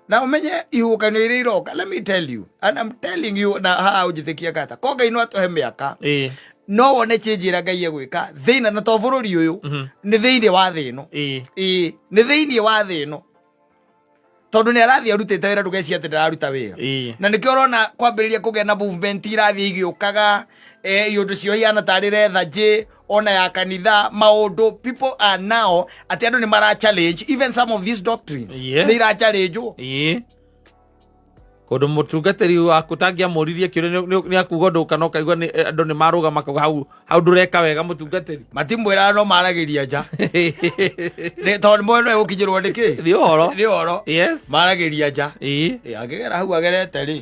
Na ũmenye ihuhũkanio iria iroka, let me tell you, and I'm telling you, na haha ũnjĩtĩkie gata ko Ngai no atũhe mĩaka, no wone change ĩrĩa Ngai egwĩka thĩna, na to bũrũri ũyũ, nĩ thĩinĩ wa thĩ ĩno. Ĩĩ, nĩ thĩinĩ wa thĩ ĩno, tondũ nĩ arathiĩ arutĩte wĩra. Ndũgeciria atĩ ndararuta wĩra. Na nĩkĩo ũrona kwambĩrĩria kũgĩa na movement irathiĩ igĩũkaga, iũndũ cio ihana tarĩ rethanjĩ ona ya kanitha maũndũ. People are now, atĩ andũ nĩ mara challenge even some of these doctrines. Nĩ ira challenge. Ĩĩ, kũndũ mũtungatĩri waku tangĩamũririe kĩũria, nĩ akuga ũndũ kana ũkaigua andũ nĩ marũgama makauga, "Hau hau ndũreka wega, mũtungatĩri." Matimwĩraga, no maragĩria nja. Tondũ nĩ moĩ no egũkinyĩrwo nĩ kĩ. Nĩ ũhoro. Nĩ ũhoro. Maragĩria nja. Ĩ, angĩgera hau agerete rĩ.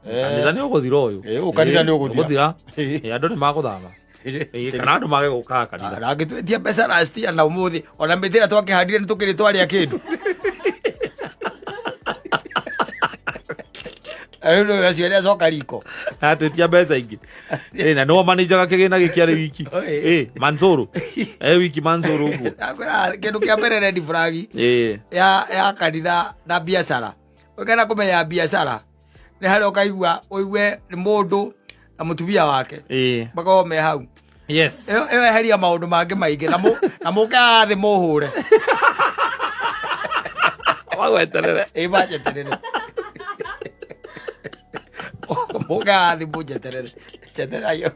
Kanitha nĩ ũgũthira ũyũ. Ĩĩ, ũyũ kanitha nĩ ũgũthira. Ũgũthira. Ĩĩ, andũ nĩ magũthama. Ĩĩ, kana andũ mage gũkaga kanitha. Na angĩtwĩtia mbeca last year na ũmũthĩ, ona mĩtĩ ĩrĩa twakĩhandire nĩ tũkĩrĩ twarĩa kĩndũ. Rĩu nĩ acio arĩa acoka riko. Atwĩtia mbeca ingĩ. Ĩĩ, na nĩwe manĩjaga kĩgĩna gĩkĩ arĩ wiki. Ĩĩ. Ĩĩ, Manzuru e wiki, Manzuru ũguo. Ndakwĩra kĩndũ kĩa mbere, red flag ya kanitha na biacara. Ũkenda kũmenya biacara nĩ harĩa ũkaigua ũigue nĩ mũndũ na mũtumia wake makorwo me hau. Ĩyo eheria maũndũ mangĩ maingĩ na mũke haha thĩ mũhũre. Magweterere. Ĩ, manjeterere. Mũke haha thĩ mũnjeterere, njetereraio.